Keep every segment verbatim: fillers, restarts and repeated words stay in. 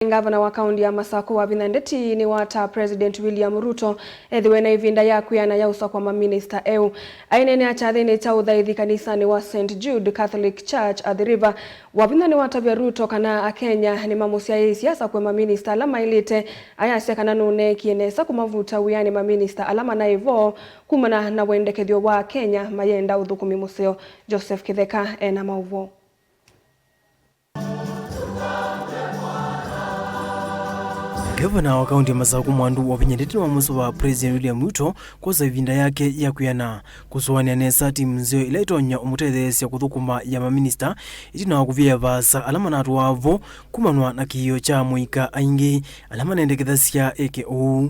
Ngavana wa kaunti ya Masakũ Wavinya Ndeti nĩwataa President William Ruto ethĩwe na ĩvinda ya kwĩana ya ũsakũa maminista eũ. Aineenea kyathĩnĩ kya ũthaithi kanisanĩ wa Saint Jude Catholic Church Athi River, Wavinya nĩwatavya Ruto kana Akenya nĩmamũsyaĩĩsye asakũe maminista ala maĩlĩte. Ayasya kana nũneekie nesa kũmavuta wĩanĩ maminista ala manaĩ vo kumana na wendekethyo wa Akenya mayenda ũthũkũmi mũseo. Joseph Kĩtheka ena maũvoo. Ngavana wa kaunti ya Masakũ Mwandu Wavinya Ndeti nĩwamũsũva President William Ruto kwosa ĩvinda yake ya kwĩana, kũsũanĩa nesa timu nzeo ĩla ĩtonya ũmũtetheesya kũthũkũma ya maminista, ĩtina wa kũvia vaasa ala manatũaa vo kumanwa na kĩĩo kya amũika aingĩ ala manendekethasya eke ũu.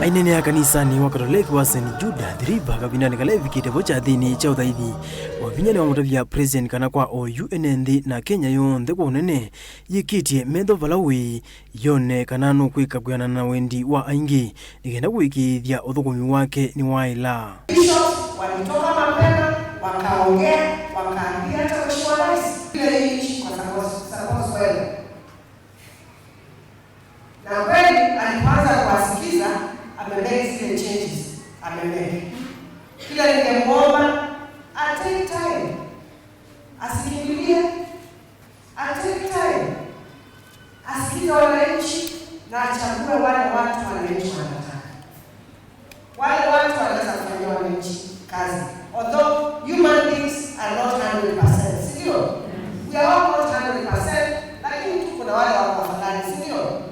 Aineenea kanisanĩ wa Katoleki wa Saint Jude Athi River kavindanĩ kala evikĩte vo kyathĩnĩ kya ũthaithi, Wavinya nĩwamũtavya President kana kwa oyu ene nthĩ na Kenya yonthe kwa ũnene yĩkĩtye metho vala ũĩ, yone kana nũkwĩka kwĩanana na wendi wa aingĩ nĩ kenda kũĩkĩĩthya ũthũkũmi wake nĩwaĩla. Bishops walitoka mapema, wakaongea, wakaambia hata Mheshimiwa Rais, vile hii nchi iko suppose, suppose well. Na kweli alipoanza kuwasikiza, amemake zile changes, amemake. Kila ningemwomba, a take time, asikimbilie, a take time, asikize wananchi na achague wale watu wananchi wanataka. Wale watu wanaweza kufanyia wananchi kazi. Although human beings are not hundred percent, si ndio? We are all not hundred percent, lakini tu kuna wale wako afadhali, si ndio?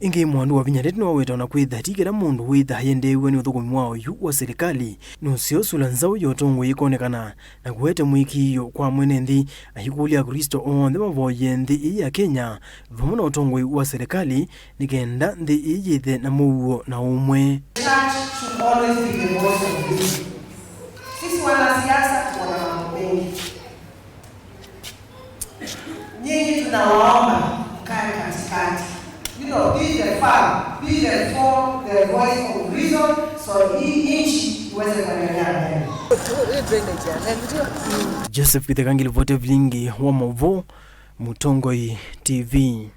Ĩngĩ Mwandu Wavinya Ndeti nĩwaweta ona kwĩtha ti kĩla mũndũ wĩtha ayendeew'a nĩ ũthũkũmi wa oyu wa silikalĩ, nũseo sula nzaũ ya ũtongoi ĩkonekana na kũete mũĩkĩĩo kwa mwene nthĩ, aikũlya Aklĩsto onthe mavoye nthĩ ĩĩ ya Kenya vamwe na ũtongoi wa silikalĩ nĩ kenda nthĩ ĩĩ yĩthe na mũuo na ũmwe. Church should always be the voice of reason. Sisi wanasiasa tuko na mambo mengi. Nyinyi tunawaomba mkae katikati. You know, be the fan, be the phone, the voice of reason, so hii nchi iweze kuendelea mbele. Joseph Kĩtheka ngilivoti vilingi wa maũvoo, Mũtongoi T V.